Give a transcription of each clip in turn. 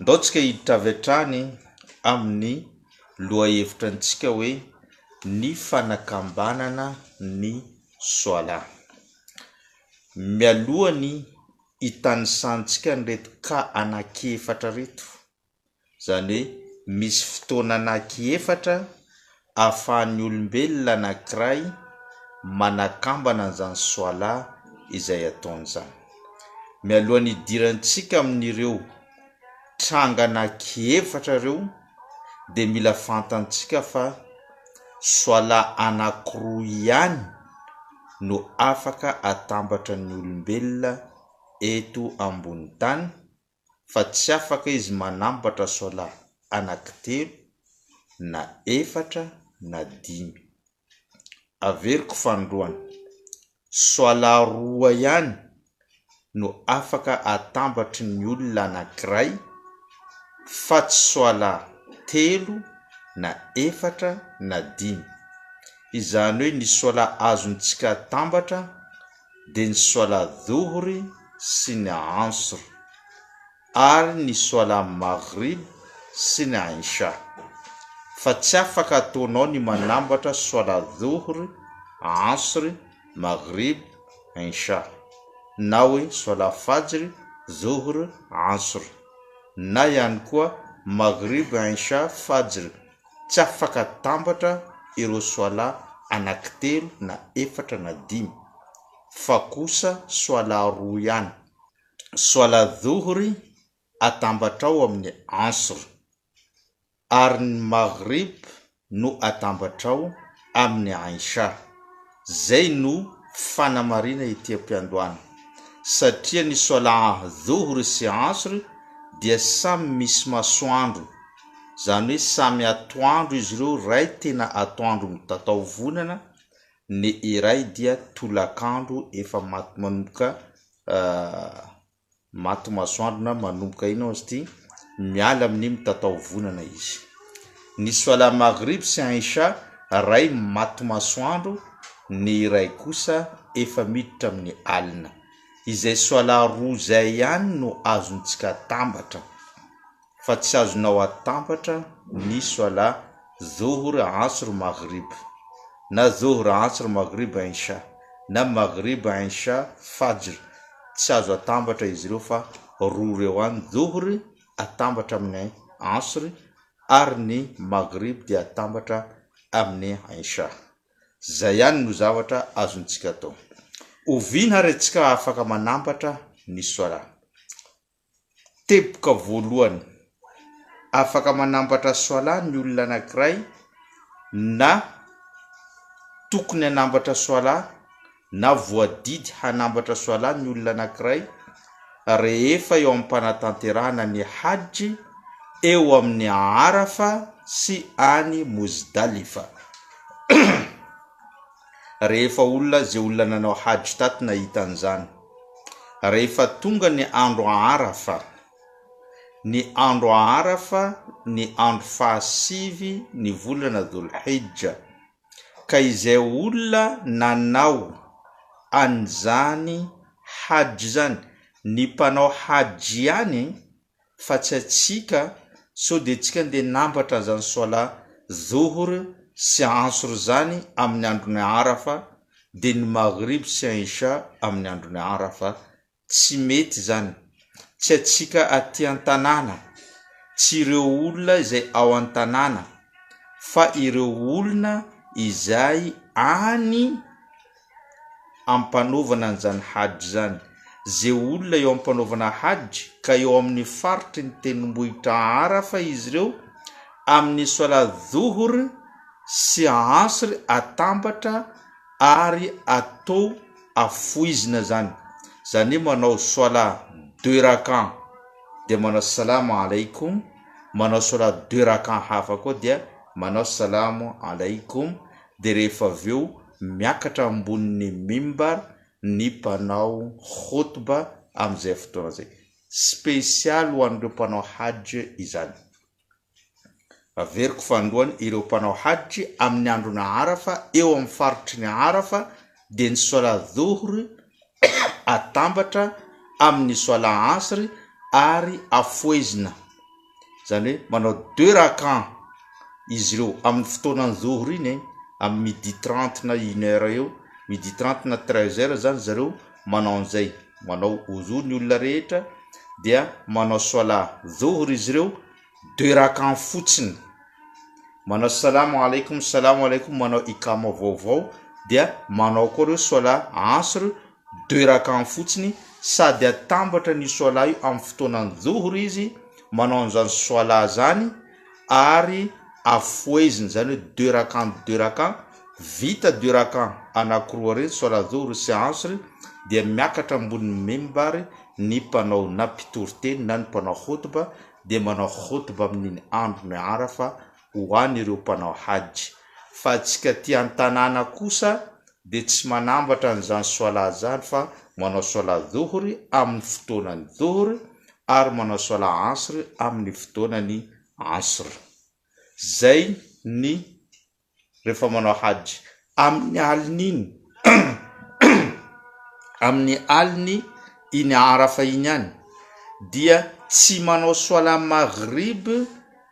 Ndao tsika hiditra avy hatrany amin'ny lohahevitra antsika hoe ny fanakambanana ny Soalah. Mialoha ny hitanisantsika an'ireto cas anankiefatra ireto, Izany hoe misy fotoana anankiefatra ahafahan'ny olombelona anankiray manakambana an'izany soalah izay ataony izany. Mialohan'ny hidirantsika amin'ireo tranga anankiefatra ireo dia mila fantantsika fa soalah anankiroa ihany no afaka atambatra ny olombelona eto ambony tany fa tsy afaka izy manambatra soalah anankitelo na efatra na dimy. Averiko fanindroany, soalah roa ihany no afaka atambatry ny olona anankiray fa tsy soalah telo na efatra na dimy. Izany hoe ny soalah azontsika atambatra dia ny soalah Dhuhri sy ny Ansr, ary ny soalah Maghrib sy ny Isha. Fa tsy afaka ataonao ny manambatra soalah Dhuhri, Ansr, Maghrib, Isha, na hoe soalah Fajr, Dhuhr, Ansr, na ihany koa Maghrib, Isha, Fajr, Tsy afaka atambatra ireo soalah anankitelo na efatra na dimy, fa kosa soalah roa ihany, soalah Dhuhri atambatrao amin'ny Ansr, ary ny Maghrib no atambatrao amin'ny Isha. Zay no fanamarina ety am-piandohana, satria ny soalah Dhuhr sy Asr dia samy misy masoandro, zany hoe samy atoandro izy ireo, iray tena atoandro mitatao volana, ny iray dia tolakandro efa maty manomboka Maty masoandro na manomboka inona ozy ity, miala amin'ny mitatao vonana izy. Ny soalah maghrib sy Aisha, ray maty masoandro, ny iray kosa efa miditra amin'ny alina. Izay soalah roa izay ihany no azontsika atambatra. fa tsy azonao atambatra ny soalah Dhuhr Asr Maghrib na Dhuhr Asr Maghrib Isha na Maghrib Isha Fajr tsy azo atambatra izy ireo fa roa ireo any Dhuhr atambatra amin'ny Asr ary ny Maghrib dia atambatra amin'ny Isha zay ihany no zavatra azontsika atao. Oviana ary antsika afaka manambatra ny soalah? Teboka voalohany, afaka manambatra soalah ny olona anankiray na tokony hanambatra soalah na voadidy hanambatra soalah ny olona anankiray rehefa eo am-panatanterahana ny Hajj eo amin'ny Arafa sy any Muzdalifa. Rehefa olona ze olona nanao Hajj tato nahita an'izany. Rehefa tonga ny andro Arafa, ny andro Arafa ny andro fahasivy ny volana Dhul Hijja, ka izay olona nanao an'izany Hajj izany, ny mpanao Hajj ihany fa tsy antsika sao dia tsika ndeha nambatra an'izany soalah Dhuhr sy Ansr zany amin'ny andron'ny Arafa dia ny Maghrib sy Isha amin'ny andron'ny Arafa tsy mety izany tsy antsika aty an-tanàna tsy ireo olona izay ao an-tanàna fa ireo olona izay any ampanaovana an'izany Hajj izany. Ze olona eo ampanaovana Hajj ka eo amin'ny faritry ny tendrombohitra Arafa izy ireo amin'ny Soalat Dhuhr sy Asr atambatra ary atao afoizina zany, zany hoe manao Soalat deux rakan dia manao Salamo Alaikum, manao Soalat deux rakan hafa koa dia manao Salamo Alaikum dia rehefa avy eo miakatra ambonin'ny mimbar ny mpanao khotba amin'izay fotoana izay. Spesialy ho an'ireo mpanao hajj izany. Averiko fanindroany, ireo mpanao hajj amin'ny andron'i Arafa eo amin'ny faritry ny Arafa dia ny soalat dhuhr atambatra amin'ny soalat asr ary afohezina. Izany hoe manao deux rakan izy ireo amin'ny fotoanan'ny Zuhr iny e, amin'ny midi trente na une heure eo, midi trente na treize heures zany zareo manao an'izay, manao wudu ny olona rehetra dia manao soalah Zuhr izy ireo deux rakan fotsiny, manao salamo alaikum salamo alaikum manao ikama vaovao dia manao koa reo soalah Asr deux rakan fotsiny sady atambatra ny soalah io amin'ny fotoanan'ny Zuhr izy manao an'izany soalah zany ary afoheziny zany hoe deux rakan deux rakan vita deux rakan anakiroa reny soalah Zuhr sy Asr dia miakatra ambonin'ny mimbar ny mpanao na mpitoriteny na ny mpanao khotba dia manao khotba amin'iny andron'ny Arafa ho an'ireo mpanao Hajj. Fa antsika aty an-tanàna kosa dia tsy manambatra an'izany soalah izany fa manao soalah Dhuhr amin'ny fotoanan'ny Dhuhr ary manao soalah Asr amin'ny fotoanan'ny Asr. Zay ny rehefa manao Hajj. Amin'ny alin'iny, amin'ny aliny iny Arafa iny ihany dia tsy manao soalah Maghrib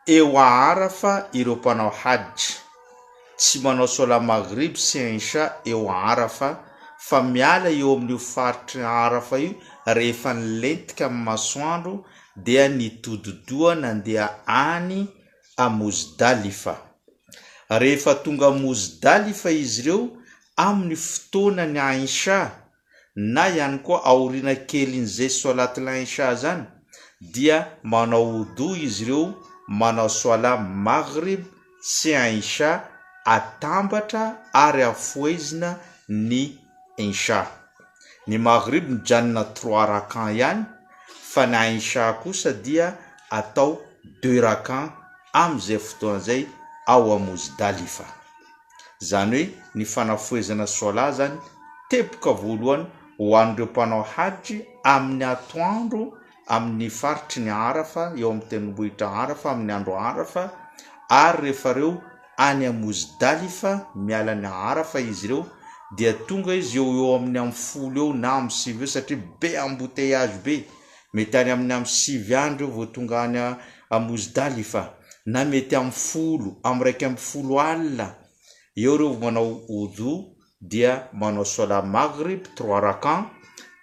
eo Arafa ireo mpanao Hajj. Tsy manao soalah Maghrib sy Isha eo Arafa fa miala eo amin'io faritry Arafa io rehefa nilentika ny masoandro dia nitodi-doha nandeha any a Mozdalifa. Rehefa tonga Mozdalifa izy ireo amin'ny fotoanan'ny Isha na ihany koa aoriana kelin'izay Soalat al-Isha izany dia manao Wudu izy ireo manao Soalat Maghrib sy Isha atambatra ary afohezina ny Isha. Ny Maghrib mijanona trois rakan ihany fa ny Isha kosa dia atao deux rakan amin'izay fotoana izay ao a Mozdalifa. Izany hoe ny fanafohezana Soalah izany teboka voalohany ho an'ireo mpanao Hajj amin'ny atoandro amin'ny faritry ny Arafa, eo amin'ny tendrombohitra Arafa amin'ny andro Arafa, ary rehefa ireo any a Mozdalifa miala ny Arafa izy ireo dia tonga izy eo ho eo amin'ny amin'ny folo eo na amin'ny sivy eo satria be embouteillage be, mety any amin'ny amin'ny sivy any ireo vao tonga any a Mozdalifa na mety amin'ny folo, amin'ny 11 alina eo ireo vao manao Wudhu dia manao soalah maghrib trois rakan,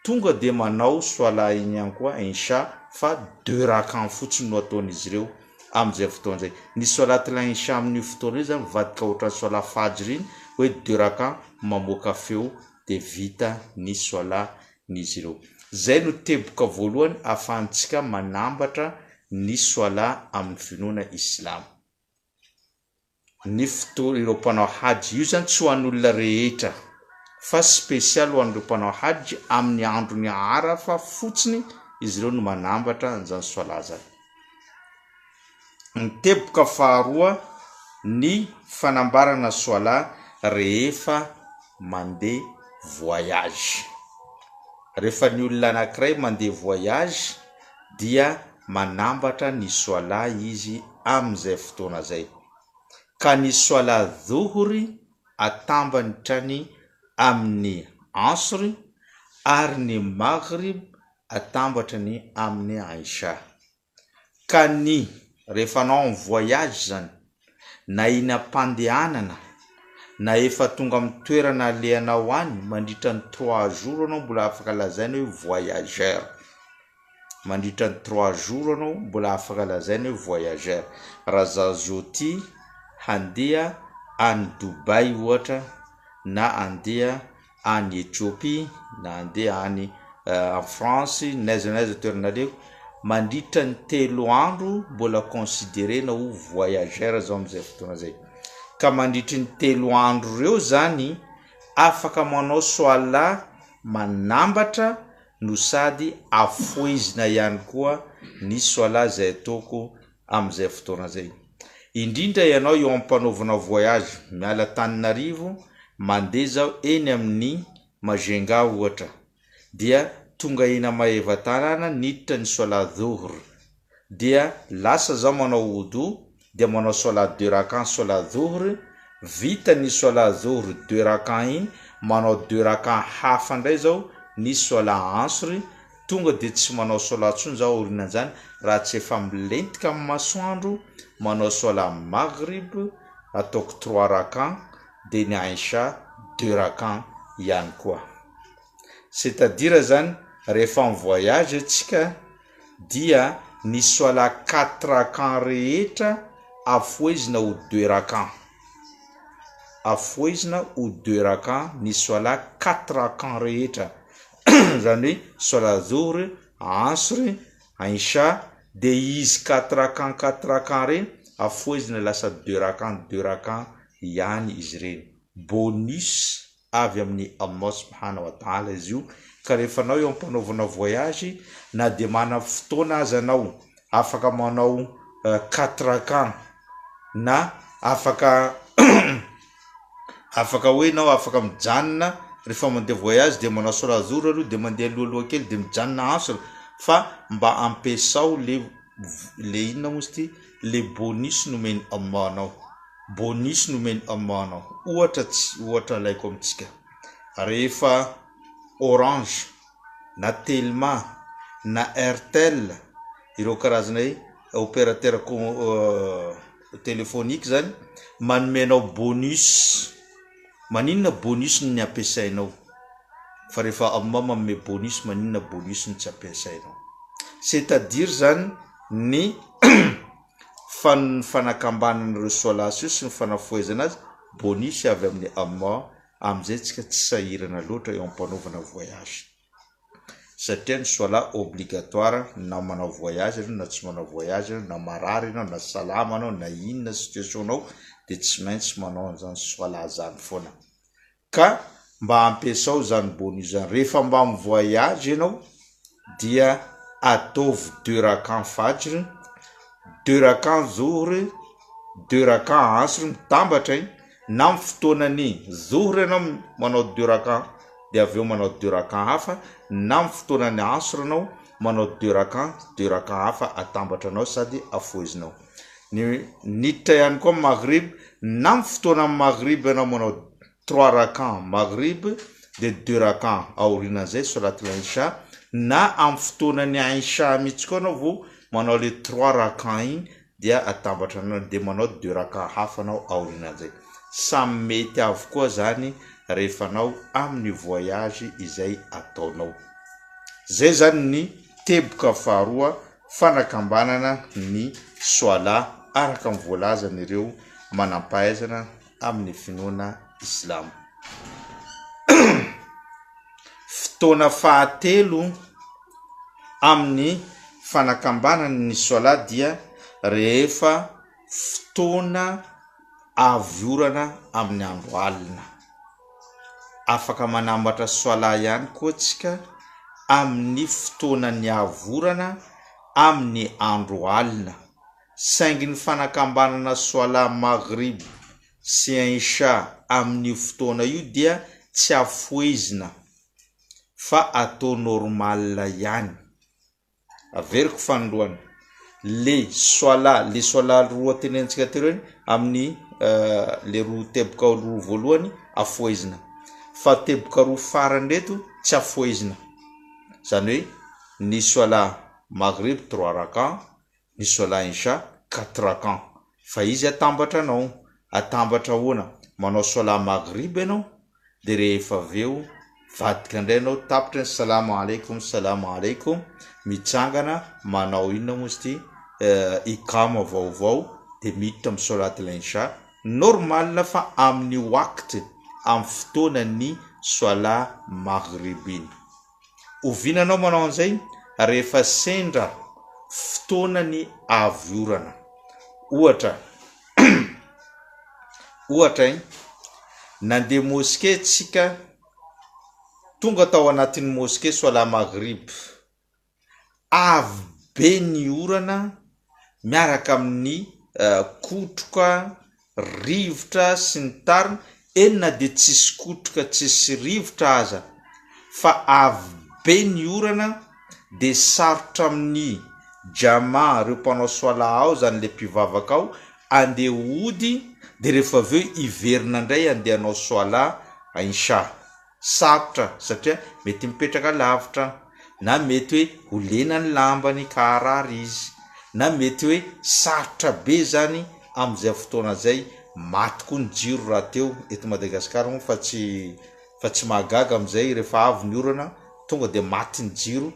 tonga dia manao soalah iny ihany koa insha fa deux rakan fotsiny no ataon'izy ireo amin'izay fotoana izay. Ny soalat l'insha amin'io fotoana io izany mivadika ohatran'ny soalah fajr iny hoe deux rakan mamoaka feo dia vita ny soalah n'izy ireo. Izay no teboka voalohany ahafahantsika manambatra ny soalah amin'ny finoana islamo. Ny fotoa ireo mpanao Hajj, io zany tsy ho an'olona rehetra fa spécial ho an'ireo mpanao Hajj amin'ny andron'ny Arafa fotsiny izy ireo no manambatra an'izany soalah zany. Ny teboka faharoa ny fanambarana soalah rehefa mandeha voyage. Rehefa ny olona anankiray mandeha voyage dia manambatra ny soalah izy amin'izay fotoana izay. Ka ny soalah Dhuhri atambatrany amin'ny Asr ary ny Maghrib atambatrany amin'ny Isha. Ka ny rehefa anao en voyage izany, na eny am-pandehanana, na efa tonga amin'ny toerana alehanao any, mandritra ny trois jours anao mbola afaka lazaina hoe voyageur. Mandritra ny trois jours anao mbola afaka lazaina hoe voyageur. Raha za zao ty handeha any Dubaï ohatra na handeha any Ethiopie na handeha any en France n'aiza n'aiza toerana alehako, mandritra ny telo andro mbola considerena ho voyageur zaho am'zay fotoana zay, ka mandritry ny telo andro reo zany afaka manao soalah manambatra no sady afohezina ihany koa ny soalah zay ataoko amin'izay fotoana izay. Indrindra ianao eo am-panaovana voyage miala Antananarivo mandeha zao eny amin'ny Majunga ohatra dia tonga eny Maevatanana niditra ny soalah Dhuhr dia lasa zao manao wudu dia manao soalah deux rakan soalah Dhuhr vita ny soalah Dhuhr deux rakan iny manao deux rakan hafa ndray zao ny soalah Asr. Tonga dia tsy manao solat intsony zaho aorianan'izany raha tsy efa milentika amin'ny masoandro, manao solat maghrib ataoko trois rakan dia ny Aisha deux rakan ihany koa. C'est à dire zany rehefa mi-voyage antsika dia ny solat quatre rakan rehetra afohezina ho deux rakan. Afohezina ho deux rakan ny solat quatre rakan rehetra. Zany hoe solat zuhr, asr, Aisha, dia izy quatre rakan quatre rakan ireny afohezina lasa deux rakan deux rakan ihany izy ireny. Bonus avy amin'i Allah subhana wa ta'ala izy io, ka rehefa anao eo am-panaovana voyage na dia manana fotoana aza anao afaka manao quatre rakan na afaka afaka hoe ianao afaka mijanona rehefa mandeha voyage dia manao solat zuhr aloha dia mandeha alohaloha kely dia mijanona asr fa mba ampiasao le le inona moa izy ity le bonus nomen'i Allah anao. Bonus nomen'i Allah anao. Ohatra tsy ohatra alaiko amintsika. Rehefa Orange na Telma na Airtel ireo karazana hoe opérateur téléphonique zany manome anao bonus. Maninona bonus ny ampiasainao? Fa rehefa Allah manome bonus maninona bonus no tsy ampiasainao? C'est à dire zany ny Fa ny fanakambanana ireo soalas io sy ny fanafohezana azy, bonus avy amin'i Allah, amin'izay tsika tsy sahirana loatra eo am-panaovana voyage. Satria ny soalah obligatoire na manao voyage ianao na tsy manao voyage ianao, na marary ianao na salama ianao na inona situation-nao dia tsy maintsy manao an'izany soalah izany foana. Ka mba ampiasao izany bonus izany. Rehefa mba mi-voyage ianao dia ataovy deux rakan fajr, deux rakan zuhr, deux rakan asr mitambatra iny, na amin'ny fotoanan'ny zuhr ianao manao deux rakan dia avy eo manao deux rakan hafa, na amin'ny fotoanan'ny asr ianao manao deux rakan, deux rakan hafa atambatra anao sady afohezinao. Ny niditra ihany koa maghrib, na amin'ny fotoanan'ny maghrib ianao manao trois rakan maghrib dia deux rakan aorianan'izay solat al-isha, na amin'ny fotoanan'ny isha mihitsy koa ianao vao manao le trois rakan iny dia atambatra anao dia manao deux rakan hafa anao aorianan'izay. Samy mety avokoa zany rehefa anao amin'ny voyage izay ataonao. Zay zany ny teboka faharoa fanakambanana ny Swala araka ny voalazan'ireo manampahaizana amin'ny finoana islamo. Fotoana fahatelo amin'ny fanakambanana ny Swala dia rehefa fotoana avy orana amin'ny andro alina. Afaka manambatra Swala ihany koa tsika amin'ny fotoanan'ny avy orana amin'ny andro alina. Saingy ny fanakambanana Swala Maghrib sy Isha amin'io fotoana io dia tsy afohezina fa atao normal ihany. Averiko fanindroany, le Swala, le Swala roa tenenintsika teo ireny amin'ny le roa teboka roa voalohany afohezina fa teboka roa farany ireto tsy afohezina, izany hoe ny Swala Maghrib trois rakan, ny Solat Isha quatre rakan fa izy atambatra anao, atambatra ahoana? Manao Solat Maghrib ianao de rehefa avy eo vadika indray ianao tapitra ny Salamo alaikum salamo alaikum mitsangana manao inona moa izy ity Iqama vaovao de miditra amin'ny Solat Isha normal fa amin'ny waqt amin'ny fotoanan'ny Solat Maghrib iny. Oviana anao manao an'izay? Rehefa sendra fotoanany avy orana. Ohatra, ohatra ein, nandeha mosquée tsika, tonga tao anatin'ny mosquée solat maghrib, Avy be ny orana miaraka amin'ny kotroka, rivotra sy ny tariny, eny na dia tsisy kotroka tsisy rivotra aza fa avy be ny orana dia sarotra amin'ny jama reo mpanao soala ao zany le mpivavaka ao andeha hody de rehefa avy eo hiverina indray andeha hanao soala insha. Sarotra satria mety mipetraka lavitra. na mety hoe ho lena ny lambany ka harary izy, na mety hoe sarotra be zany amin'izay fotoana zay, maty koa ny jiro rahateo eto Madagasikara moa fa tsy fa tsy mahagaga amin'izay rehefa avy ny orana tonga dia maty ny jiro,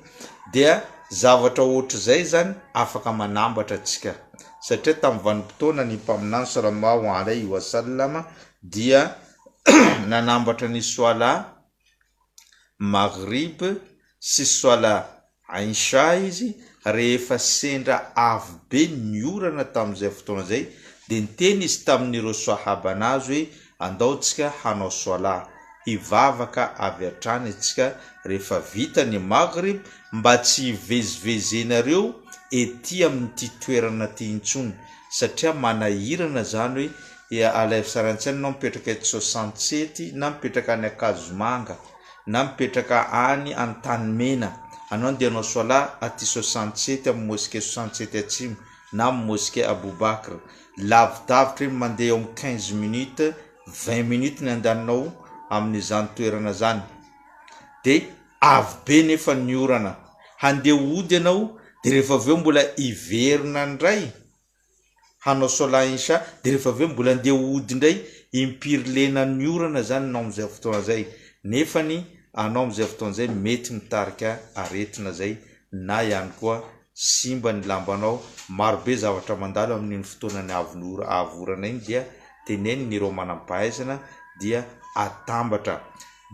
dia zavatra ohatr'izay zany afaka manambatra antsika satria tamin'ny vanim-potoana ny mpaminany sallallahu alaihi wa sallam dia nanambatra ny soala Maghrib sy Soala Isha izy rehefa sendra avy be ny orana tamin'izay fotoana izay dia niteny izy tamin'ireo Swahabanazy hoe andao tsika hanao Soala, hivavaka avy hatrany tsika rehefa vita ny Maghrib mba tsy hivezivezenareo ety amin'ity toerana ity intsony satria manahirana izany hoe Dia alaivo sary an-tsaina ianao mipetraka eto Soasantsety na mipetraka any Ankazomanga na mipetraka any Antanimena. Anao andeha hanao Soalah aty Soasantsety amin'ny Mosquée Soasantsety Atsimo na amin'ny Mosquée Aboubakr. Lavidavitra iny mandeha eo amin'ny quinze minutes, vingt minutes ny andehananao amin'izany toerana izany. Dia avy be nefa ny orana. Handeha hody ianao dia rehefa avy eo mbola hiverina indray. hanao solat insha de rehefa avy eo mbola andeha hody indray impiry lenan'ny orana zany anao amizay fotoana zay nefany anao amizay fotoana zay mety mitarika aretina zay na ihany koa simba ny lambanao maro be zavatra mandalo amin'iny fotoanany avy avy orana iny dia teneniny ireo manampahaizana dia atambatra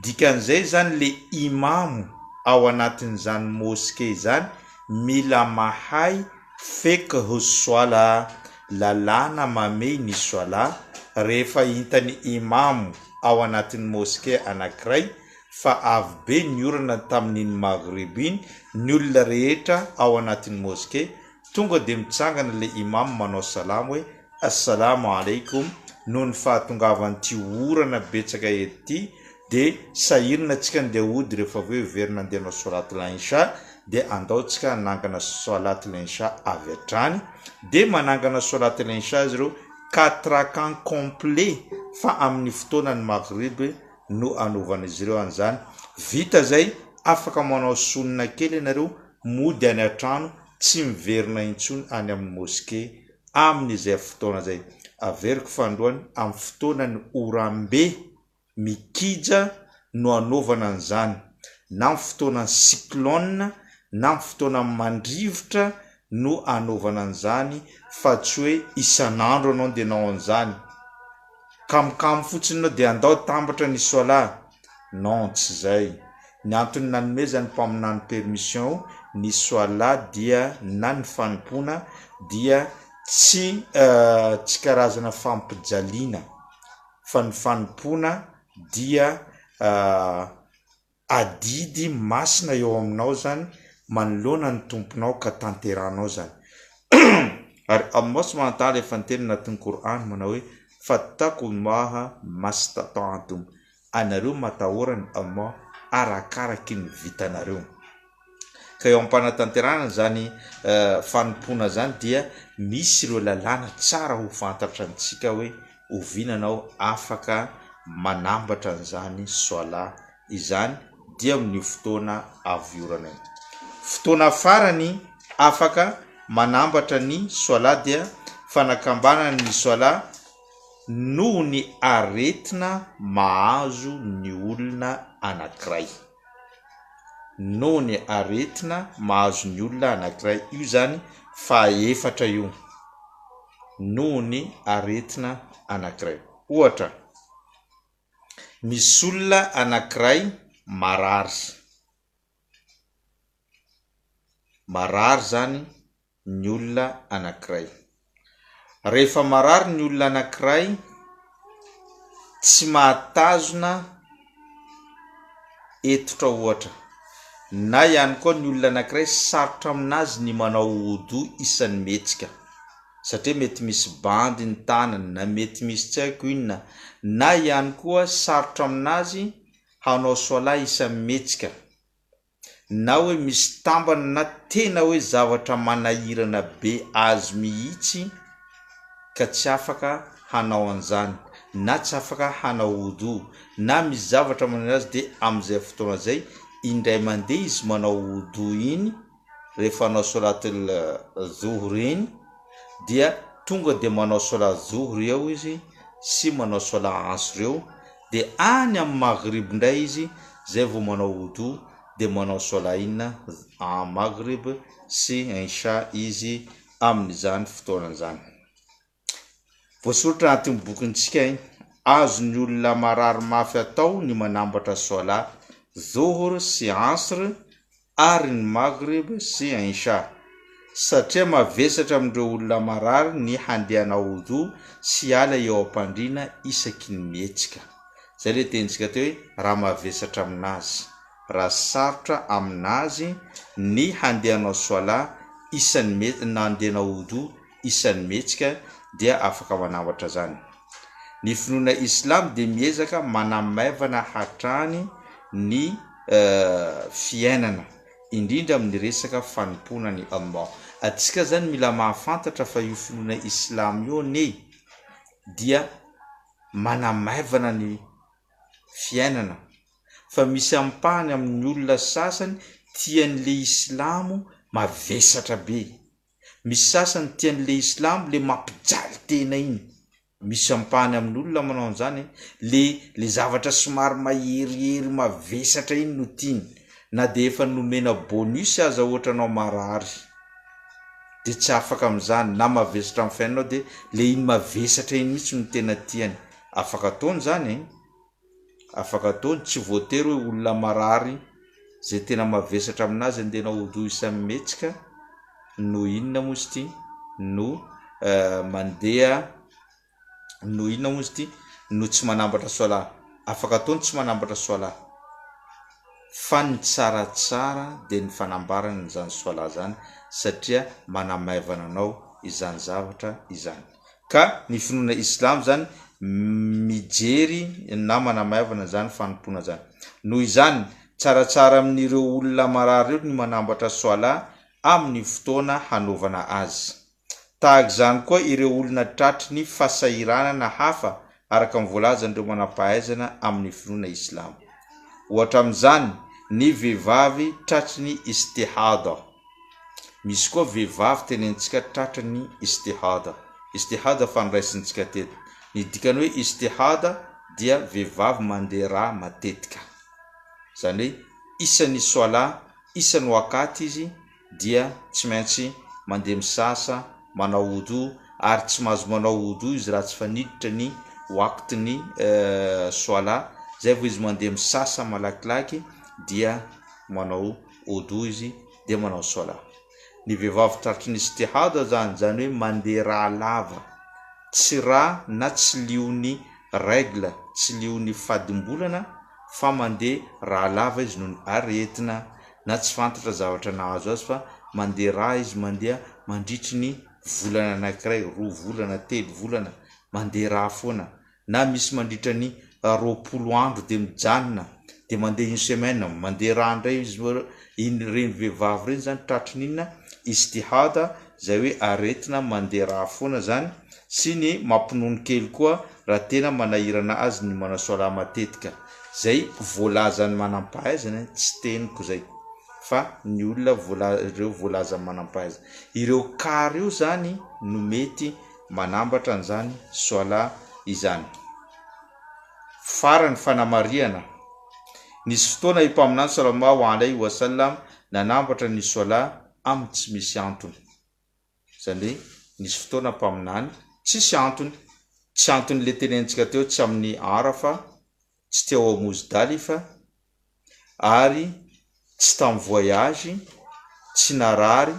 Dikan'izay izany le imamo ao anatin'izany mosquée izany mila mahay fiqh swala, lalàna mamehy ny swala, rehefa hitan'ny imamo ao anatin'ny mosquée anakiray fa avy be ny orana tamin'iny maghrib iny, ny olona rehetra ao anatin'ny mosquée tonga de mitsangana le imamo manao salamo hoe Assalamo alaikum, noho ny fahatongavan'ity orana betsaka eto ity dia sahirana tsika ndeha hody rehefa avy eo hiverina andeha hanao solat l'insha dia andao tsika hanangana solat l'insha avy hatrany dia manangana solat l'insha izy ireo quatre rakan complet fa amin'ny fotoanan'ny maghrib no anaovan'izy ireo an'izany vita zay afaka manao sunna kely ianareo mody any an-trano tsy miverina intsony any amin'ny mosquée amin'izay fotoana izay. Averiko fanindroany, amin'ny fotoanan'ny oram-be mikija no anaovana an'izany, na amin'ny fotoanan'ny cyclone, na amin'ny fotoana mandrivotra no anaovana an'izany fa tsy hoe isan'andro ianao dia hanao an'izany. Kamokamo fotsiny ianao dia andao tambatra ny soalah. Non, tsy izay. Ny antony nanomezan'ny Mpaminany permission ny soalah dia na ny fanompoana dia tsy tsy karazana fampijaliana fa ny fanompoana dia adidy masina eo aminao zany manoloana ny Tomponao ka tanterahanao zany. Ary Allah subhanahu wa ta'ala efa niteny anatin'ny Qur'an manao hoe fattaqullaha mastata'tum, anareo matahora an'i Allah arakaraky ny vitanareo. Ka eo am-panatanterahana izany fanompoana izany dia misy ireo lalàna tsara ho fantatra antsika hoe oviana anao afaka manambatra an'izany soalah izany dia amin'io fotoana avy orana io. Fotoana farany afaka manambatra ny soalah dia fanakambanana ny soalah noho ny aretina mahazo ny olona anankiray. Noho ny aretina mahazo ny olona anankiray. Io izany fahaefatra io. Noho ny aretina anankiray. Ohatra. Misy olona anankiray marary. Marary izany ny olona anankiray. Rehefa marary ny olona anankiray, tsy mahatazona hetotra ohatra, na ihany koa ny olona anankiray sarotra aminazy ny manao wudu isan'ny mihetsika. satria mety misy bandy ny tanany na mety misy tsy haiko inona na ihany koa sarotra aminazy hanao soalah isa-mihetsika na hoe misy tambana na tena hoe zavatra manahirana be azy mihitsy ka tsy afaka hanao an'izany na tsy afaka hanao wudu na misy zavatra manahirana azy dia amin'izay fotoana izay. indray mandeha izy manao wudu iny rehefa hanao solatul zuhr iny dia tonga dia manao solat zuhr eo izy sy manao solat asr eo dia any amin'ny maghrib indray izy zay vao manao wudu dia manao solat inona maghrib sy insha izy amin'izany fotoana izany. Voasoratra anatin'ny bokintsika iny, azon'ny olona marary mafy atao ny manambatra Soalah Dhuhr sy Asr ary ny Maghrib sy Isha, satria mavesatra amin'ireo olona marary ny handeha hanao Wudhu sy hiala eo am-pandriana isaky ny mihetsika. Izay ilay tenintsika teo hoe raha mavesatra aminazy, raha sarotra aminazy ny handeha hanao Soalah isan'ny na handeha hanao Wudhu isan'ny mihetsika dia afaka manambatra izany. Ny finoana islamo dia miezaka manamaivana hatrany ny fiainana, indrindra amin'ny resaka fanompoana an'i Allah. Antsika izany mila mahafantatra fa io finoana islamo io anie dia manamaivana ny fiainana fa misy ampahany amin'ny olona sasany tian'le islamo mavesatra be. Misy sasany tian'le islamo le mampijaly tena iny, misy ampahany amin'olona manao an'izany e, le le zavatra somary maherihery mavesatra iny no tiany, na de efa nomena bonus aza ohatra anao marary de tsy afaka amin'izany, na mavesatra amin'ny fiainanao de le iny mavesatra iny mihitsy no tena tiany, afaka ataony zany e. Afaka ataony, tsy voatery hoe olona marary zay tena mavesatra aminazy andeha hanao wudu isan'ny mihetsika no inona moa izy ity no mandeha no inona moa izy ity no tsy manambatra soalah, afaka ataony tsy manambatra soalah fa ny tsaratsara dia ny fanambarana an'izany soalah zany satria manamaivana anao izany zavatra izany. Ka ny finoana islamo zany mijery na manamaivana zany fanompoana zany. Noho izany, tsaratsara amin'ireo olona marary ireo ny manambatra soalah amin'ny fotoana hanaovana azy. Tahaka izany koa ireo olona tratry ny fahasahiranana hafa araka ny voalazan'ireo manampahaizana amin'ny finoana islamo. Ohatra amin'izany ny vehivavy tratry ny istihada. Misy koa vehivavy tenenintsika tratry ny istihada. Istihada fa noraisintsika teto. Ny dikan'ny hoe istihada dia vehivavy mandeha rà matetika. Izany hoe isan'ny soalah, isan'ny waqat izy dia tsy maintsy mandeha misasa, manao wudu, ary tsy mahazo manao wudu izy raha tsy fa niditra ny waqt-n'ny soalah, zay vao izy mandeha misasa malakilaky dia manao wudu izy dia manao soalah. Ny vehivavy tratry ny istihada zany, zany hoe mandeha rà lava, tsy rà na tsy lion'ny règle, tsy lion'ny fadimbolana fa mandeha rà lava izy noho ny aretina, na tsy fantatra zavatra nahazo azy fa mandeha rà izy mandeha mandritry ny volana anakiray, roa volana, telo volana, mandeha rà foana, na misy mandritra ny 20 andro de mijanona de mandeha une semaine mandeha rà indray izy, iny ireny vehivavy ireny zany tratry ny inona? Istihada zay hoe aretina mandeha rà foana zany sy ny mampinono kely koa raha tena manahirana azy ny manao soalah matetika, zay voalazan'ny manampahaizana tsy teniko zay fa ny olona voala- ireo voalazan'ny manampahaizana, ireo cas reo zany no mety manambatra an'izany soalah izany. Farany fanamarihana, nisy fotoana i Mpaminany sallallahu alaihi wa sallam nanambatra ny soalah amin'ny tsy misy antony. Izany hoe nisy fotoana mpaminany, tsisy antony, tsy antony le tenenintsika teo, tsy amin'ny Arafa, tsy teo ao Mozdalifa, ary tsy tamin'ny voyage, tsy narary,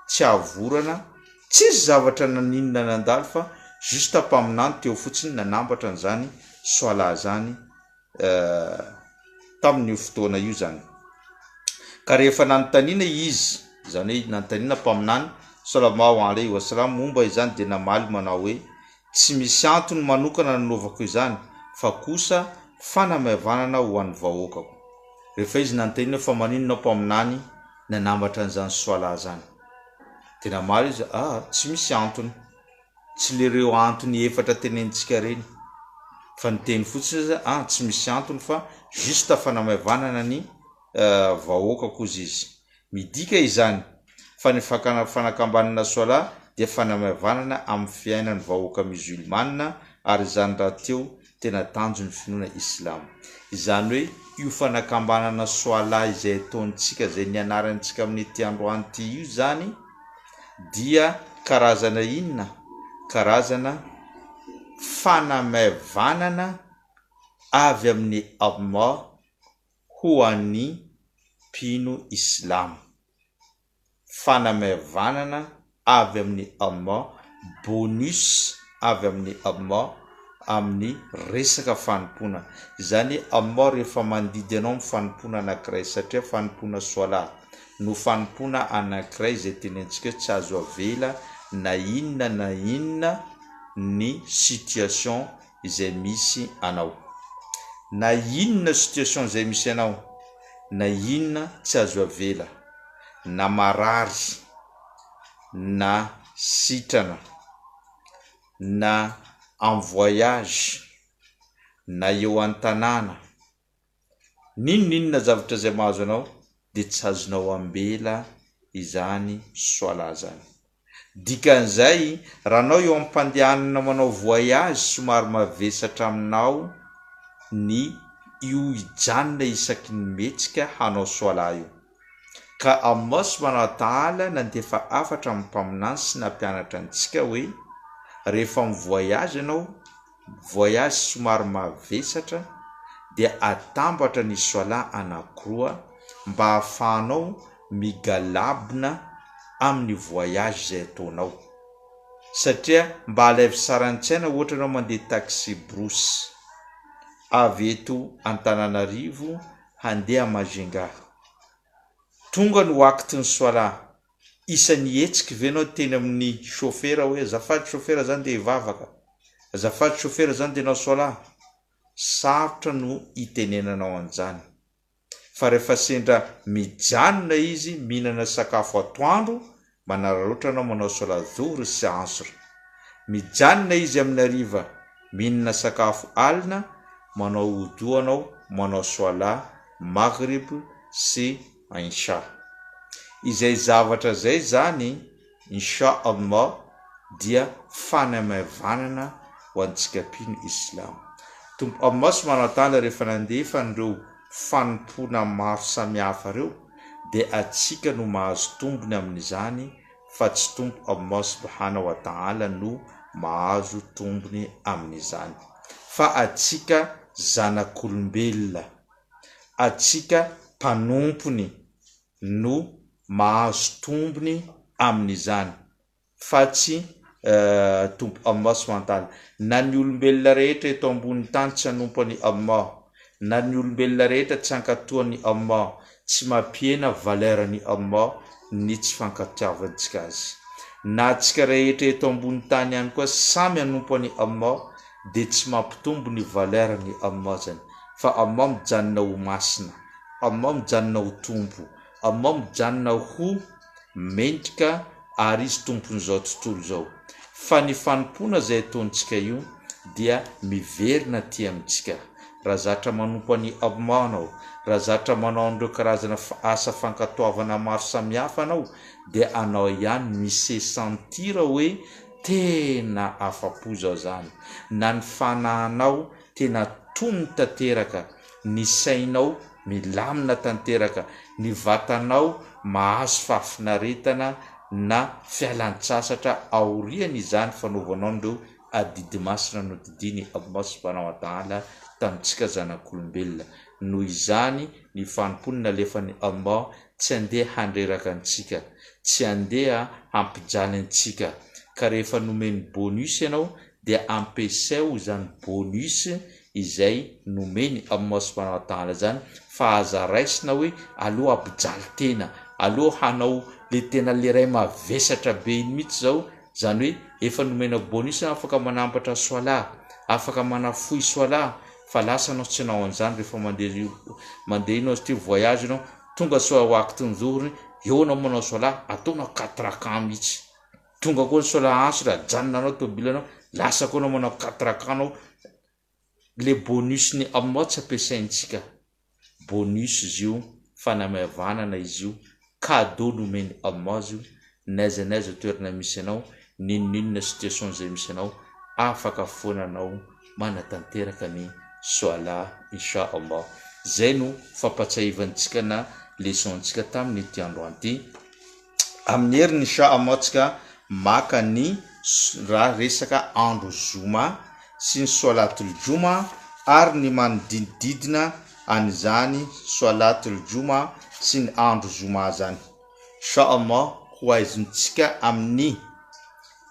tsy avy orana, tsisy zavatra naninona nandalo fa juste mpaminany teo fotsiny nanambatra an'izany soalah zany tamin'io fotoana io izany. Ka rehefa nanontaniana izy, izany hoe nanontaniana Mpaminany, Salamau alaihi wa salam, momba izany dia namaly manao hoe, Tsy misy antony manokana nanaovako izany, fa kosa fanamaivanana ho an'ny vahoakako. Rehefa izy nanontaniana fa maninona aho Mpaminany nanambatra an'izany soalah izany? Dia namaly izy, Ah, tsy misy antony. Tsy le reo antony efatra tenenintsika reny fa niteny fotsiny aza ah tsy misy antony fa juste fanamaivanana ny. vahoakako hozy izy. Midika izany fa ny fakana fanakambanana Soalah dia fanamaivanana amin'ny fiainan'ny vahoaka musulmana ary izany rahateo tena tanjon'ny finoana islamo. Izany hoe io fanakambanana Soalah izay ataontsika izay nianarantsika amin'ity androany ity io izany dia karazana inona? Karazana fanamaivanana avy amin'i Allah ho an'ny mpino islamo. Fanamaivanana avy amin'i Allah, bonus avy amin'i Allah amin'ny resaka fanompoana. Izany hoe Allah rehefa mandidy anao amin'ny fanompoana anankiray, satria fanompoana soalat no fanompoana anankiray izay tenentsika hoe tsy azo avela na inona na inona ny situation izay misy anao. Na inona situation izay misy anao, na inona tsy azo avela, na marary, na sitrana, na en voyage, na eo an-tanàna, n'inon'inona zavatra izay mahazo anao dia tsy azonao ambela izany soalah zany. Dikan'izay, raha anao eo am-pandehanana manao voyage somary mavesatra aminao ny io hijanona isaky ny mihetsika hanao soalah io. Ka Allah subhanahu wa ta'ala nandefa hafatra amin'ny Mpaminany sy nampianatra antsika hoe rehefa mi-voyage ianao voyage somary mavesatra dia atambatra ny soalah anakiroa mba ahafahanao migalabona amin'ny voyage izay ataonao satria mba alaivo sary an-tsaina ohatra ianao mandeha taxi brousse avy eto Antananarivo handeha Majunga tonga ny waqt ny soalah Isan'ny hetsiky ve enao teny amin'ny chauffeur hoe azafady chauffeur za ndeha hivavaka, azafady chauffeur za ndeha hanao soalah? Sarotra no hitenenanao an'izany. Fa rehefa sendra mijanona izy mihinana sakafo atoandro, manararaotra anao manao soalah dhuhr sy asr. Mijanona izy amin'ny hariva mihinana sakafo alina, manao wudu anao manao soalah maghrib sy Insha. Izay zavatra izay izany Insha Allah dia fanamaivanana ho antsika mpino Islamo. Tompo Allah Subhanahu wa Ta'ala rehefa nandefa an'ireo fanompoana maro samihafa ireo dia antsika no mahazo tombony amin'izany fa tsy Tompo Allah Subhanahu wa Ta'ala no mahazo tombony amin'izany fa antsika zanak'olombelona. Antsika mpanompony no mahazo tombony amin'izany fa tsy Tompo Allah subhanahu wa ta'ala. Na ny olombelona rehetra eto ambonin'ny tany tsy hanompo an'i Allah, na ny olombelona rehetra tsy hankatò an'i Allah, tsy mampihena valeur-n'i Allah ny tsy fankatoavantsika Azy. Na antsika rehetra eto ambonin'ny tany ihany koa samy hanompo an'i Allah dia tsy mampitombo ny valeur-n'i Allah zany. Fa Allah mijanona ho masina, Allah mijanona ho Tompo, Allah mijanona ho mendrika ary Izy Tompon'izao tontolo izao. Fa ny fanompoana izay ataontsika io dia miverina aty amintsika. Raha zatra manompo an'i Allah anao, raha zatra manao an'ireo karazana asa fankatoavana maro samihafa anao dia anao ihany mi-se sentir hoe tena afa-po izao zany. Na ny fanahinao tena tony tanteraka, ny sainao milamina tanteraka, ny vatanao mahazo fahafinaretana na fialan-tsasatra aorian' izany fanaovanao an'ireo adidy masina nodidian' i Allah subhanahu wa ta'ala tamintsika zanak'olombelona. Noho izany, ny fanompoana nalefan'i Allah tsy handeha handreraka antsika, tsy handeha hampijaly antsika, ka rehefa nomeny bonus ianao dia ampiasao izany bonus izay nomeny Allah subhanahu wa ta'ala izany fa aza raisina hoe aleo hampijaly tena, aleo hanao le tena le ray mavesatra be iny mihitsy zao, zany hoe efa nomena bonus afaka manampatra soalah, afaka manafohy soalah fa lasa anao tsy hanao an'izany rehefa mandeha mandeha iny satria voyage ianao, tonga soa waqt-ny zuhur eo anao manao soalah, ataonao quatre rak'ah mihitsy. Tonga koa ny sola asr, ajanona anao tômôbila anao, lasa koa anao manao quatre rak'ah anao, le bonus ny aminao tsy ampiasaintsika, bonus izy io. Fanamaivanana izy io, cadeau nomen'i Allah izy io, n'aiza n'aiza toerana misy anao, n'inon'inona situation izay misy anao, afaka foana anao manatanteraka ny Soalah Insha Allah. Izay no fampatsiahivantsika na leçon-ntsika tamin'ity androany ity. Amin'ny heriny Insha Allah tsika maka ny raha resaka andro zoma sy ny Soalatul Juma ary ny manodidididina an'izany Soalatul Juma sy ny andro zoma zany. Insha Allah ho aizintsika amin'ny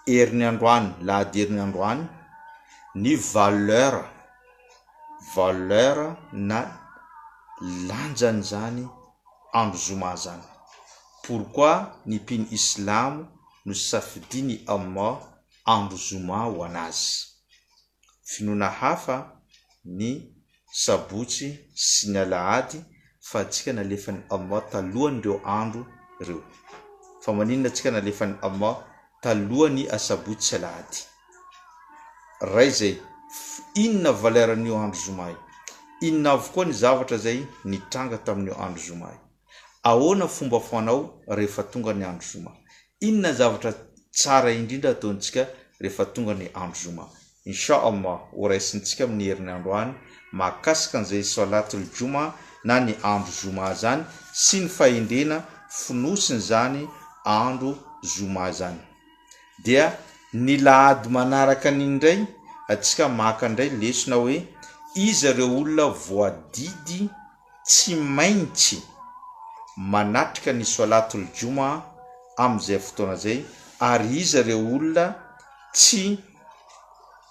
heriny androany, lahady heriny androany, ny valeur, valeur na lanjan'izany andro zoma zany. Pourquoi ny mpino islamo no safidian' i Allah andro zoma ho anazy? Finoana hafa ny sabotsy sy ny alahady fa antsika nalefan'i Allah talohan'ireo andro ireo. Fa maninona antsika nalefan'i Allah talohan'ny asabotsy sy alahady? Ray zay, inona valeur an'io andro zoma io? Inona avokoa ny zavatra izay nitranga tamin'io andro zoma io? Ahoana fomba fanao rehefa tonga ny andro zoma? Inona ny zavatra tsara indrindra ataontsika rehefa tonga ny andro zoma? Insha Allah ho raisintsika amin'ny heriny androany mahakasika an'izay Salatul Juma na ny andro zoma zany sy ny fahendrena fonosin'izany andro zoma zany. Dia ny lahady manaraka an'iny indray atsika maka indray lesona hoe iza ireo olona voadidy tsy maintsy manatrika ny Swalatul Juma amin'izay fotoana izay ary iza ireo olona tsy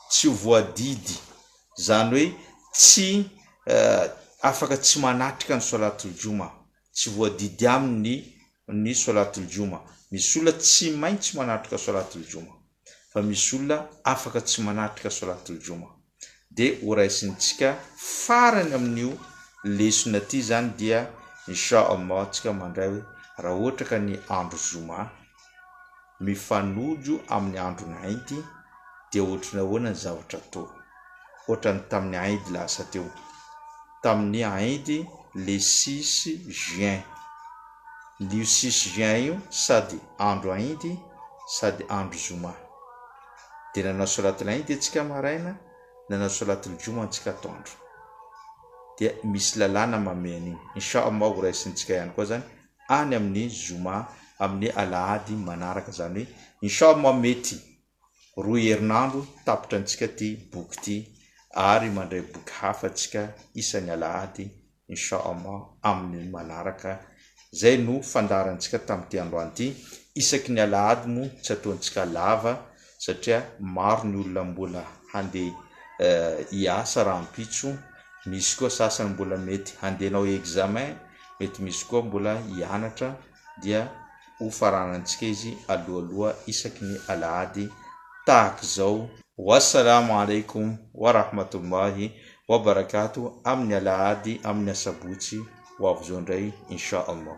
tsy voadidy izany hoe tsy afaka tsy manatrika ny Swalatul Juma, tsy voadidy aminy ny Swalatul Juma. Misy olona tsy maintsy manatrika Swalatul Juma fa misy olona afaka tsy manatrika Swalatul Juma. Dia ho raisintsika farany amin'io lesona ity izany dia Insha Allah tsika mandray hoe raha ohatra ka ny andro zoma mifanojo amin'ny andron'ny Aid dia ohatry ny ahoana ny zavatra atao. Ohatran'ny tamin'ny Aid lasa teo. Tamin'ny Aid le six juin. Io six juin io sady andro Aid sady andro zoma. Dia nanao solatul Aid antsika maraina, nanao solatul Juma antsika atoandro. Dia misy lalàna mamehy an'iny. Insha Allah ho raisintsika ihany koa zany any amin'ny zoma, amin'ny alahady manaraka zany hoe Insha Allah mety roa herinandro tapitra antsika ity boky ity ary mandray boky hafa antsika isan'ny alahady Insha Allah amin'ny manaraka. Zay no fandaharantsika tamin'ity androany ity. Isaky ny alahady moa tsy ataontsika lava satria maro ny olona mbola handeha hiasa rahampitso, misy koa sasany mbola mety handeha hanao examen, mety misy koa mbola hianatra dia ho faranantsika izy alohaloha isaky ny alahady tahak'izao. Wassalamo alaikum warahmatullahi wabarakatuh amin'ny alahady amin'ny asabotsy ho avy izao indray insha Allah.